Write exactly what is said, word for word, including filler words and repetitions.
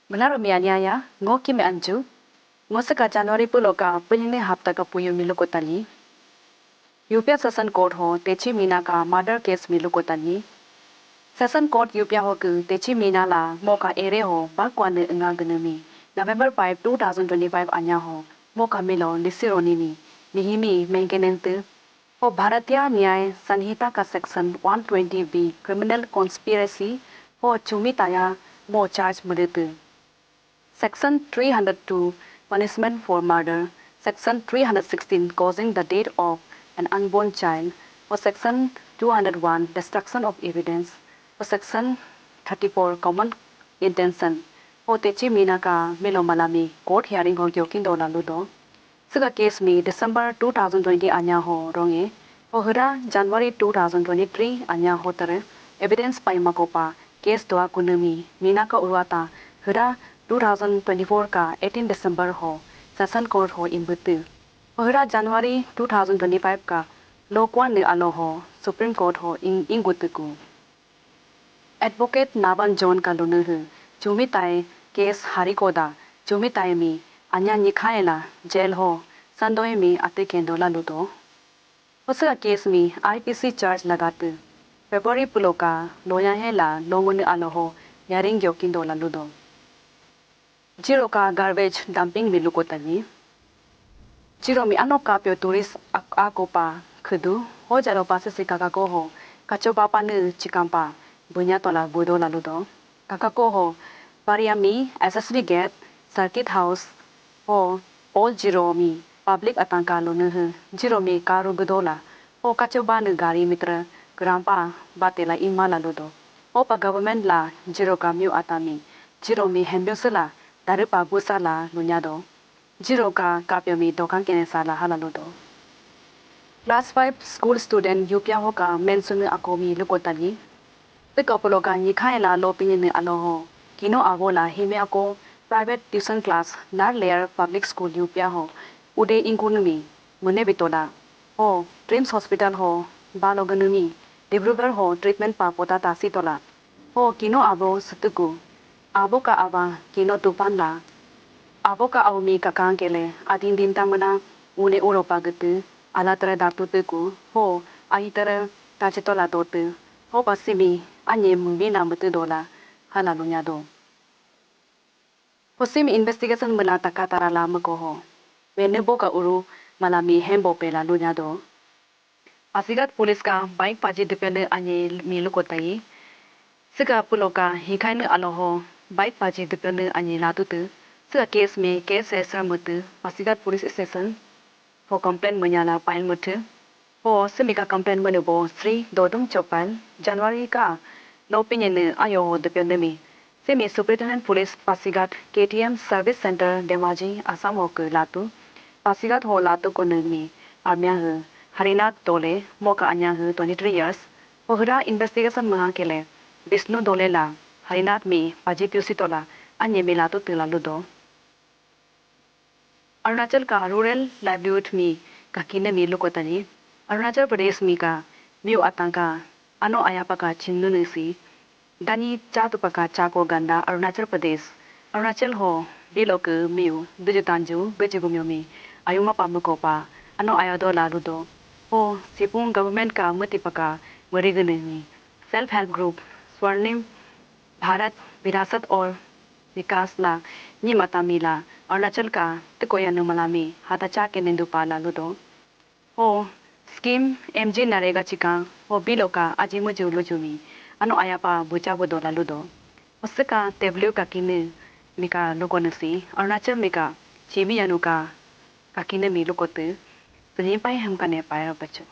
Melaru mi aniaya, ngo ki me anju. Ngo seka January pulo ka, punyine hapta ka puyu mi luko tali. Yupia Session Court ho, techi mina ka murder case mi luko tali. Session Court Yupia ho ke, techi mina la, mo ka ere ho, bakwa ne nga gene mi. November five, two thousand twenty-five anya ho, mo ka milo, lisiro ni mi. Nihimi, maintenance. Ho Bharatiya Nyay Sanhita ka section one twenty B, criminal conspiracy, ho chumi taya, mo charge mudete. Section three hundred two, punishment for murder. Section three hundred sixteen, causing the death of an unborn child. Or Section two hundred one, destruction of evidence. Or Section thirty-four, common intention. Ho techi mina ka melo malami court hearing ho gyokindo la ludo. Sega case mi December two thousand twenty anya ho ronge. Ho hera January two thousand twenty-three anya ho tere evidence pai makopa case doa kunemi mina ka uruata hera two thousand twenty-four ka eighteen December ho Session Court ho imbutu. Ho hera January two thousand twenty-five ka lokwan ne alo ho Supreme Court ho ing ingutuku. Advocate Naban John ka lunuhu, chumi tai case harikoda, chumi tai mi, anya nikhaela, jail ho, sandoi mi ate kendo la ludo. Hosa case mi I P C charge lagatu. February pulo ka, loya hela, longunu alo ho, yaring gyokindo la ludo. Jiro ka garbage dumping mi luko tani. Jiro mi ano kapyo tourist ak-, ako pa khudu. Ho jaro pa sisi kakako ho. Kacho pa pa nu chikampa. Bunya tola gudo la ludo. Kakako ho. Pariami, S S B gate, circuit house. Ho, all Jiro mi. Public atangka lo nuhu. Jiro mi karu gudo la. Ho kacho ba nu gari mitra. Grampa, batela ima la ludo. Ho pa government la, Jiro ka miu atami. Jiro mi hembyo sela. Daru pa busa la lunyado. Jiro ka kapyo mi dokan kene sala hala ludo. Class five school student Yupia ho ka mensunu ako mi luko tani. Teka pulo ka nikhaela lo pinini alo ho. Kino avo la hime ako private tuition class nar layer public school Yupia ho. Ude inkunumi. Mune bitola. Ho, trims hospital ho. Balo ganumi. Dibrugarh ho treatment pa pota ta sitola. Ho kino abo sutuku. Abo ka aba kino tupan la. Abo ka aumi kakang kele adin din tamana une uro pagetu. Ala tere datu tuku. Ho, ahi tere tachetola dotu. Ho pasimi anye mumina mutu dola. Hala lunyado. Ho simi investigation mula takatara la muko ho. Mene bo ka uru malami hembo pela lunyado. Pasighat police ka bike paji dipene anye mi luko tai. Siga pulo ka hikai ne alo ho bike paji dipene anye latutu. Siga case mi case register mutu Pasighat police station. Ho complaint manyala pile mutu. Ho simi ka complaint mane bo Sri Dodum Chopal January ka lo pinye ne ayo ho dipene mi. Simi Superintendent Police Pasighat K T M Service Center Dhemaji Assam ho ke latu. Pasighat ho latu ko ne mi armya he Harinath Dole mo ka anya he twenty-three years. Ho hera investigation maha kele Vishnu Dole la Harinath mi paji piusi tola anye mi latu tila ludo. Arunachal ka rural livelihood mi kakine mi luko tani. Arunachal Pradesh mi ka miu atangka ano ayapa ka chinnu nisi. Dani chatu paka chako ganda Arunachal Pradesh. Arunachal ho bilo ke miu duju tanju beju gumyo mi ayuma pa muko pa ano ayado la ludo. Ho sipung government ka muti paka murigene mi self help group Swarnim Bharat Virasat aur Vikas la ni mata mila Arunachal ka tiko yanu malami hata cha ke nendu pa la ludo. Ho scheme M G Narega chika ho bilo ka aji muju luju mi ano ayapa bucha budo la ludo. Osika teblu ka kine mika luko nasi Arunachal mika chimi yanu ka kakine mi luko tu. Sunyi pai ham kane pai ro pacho.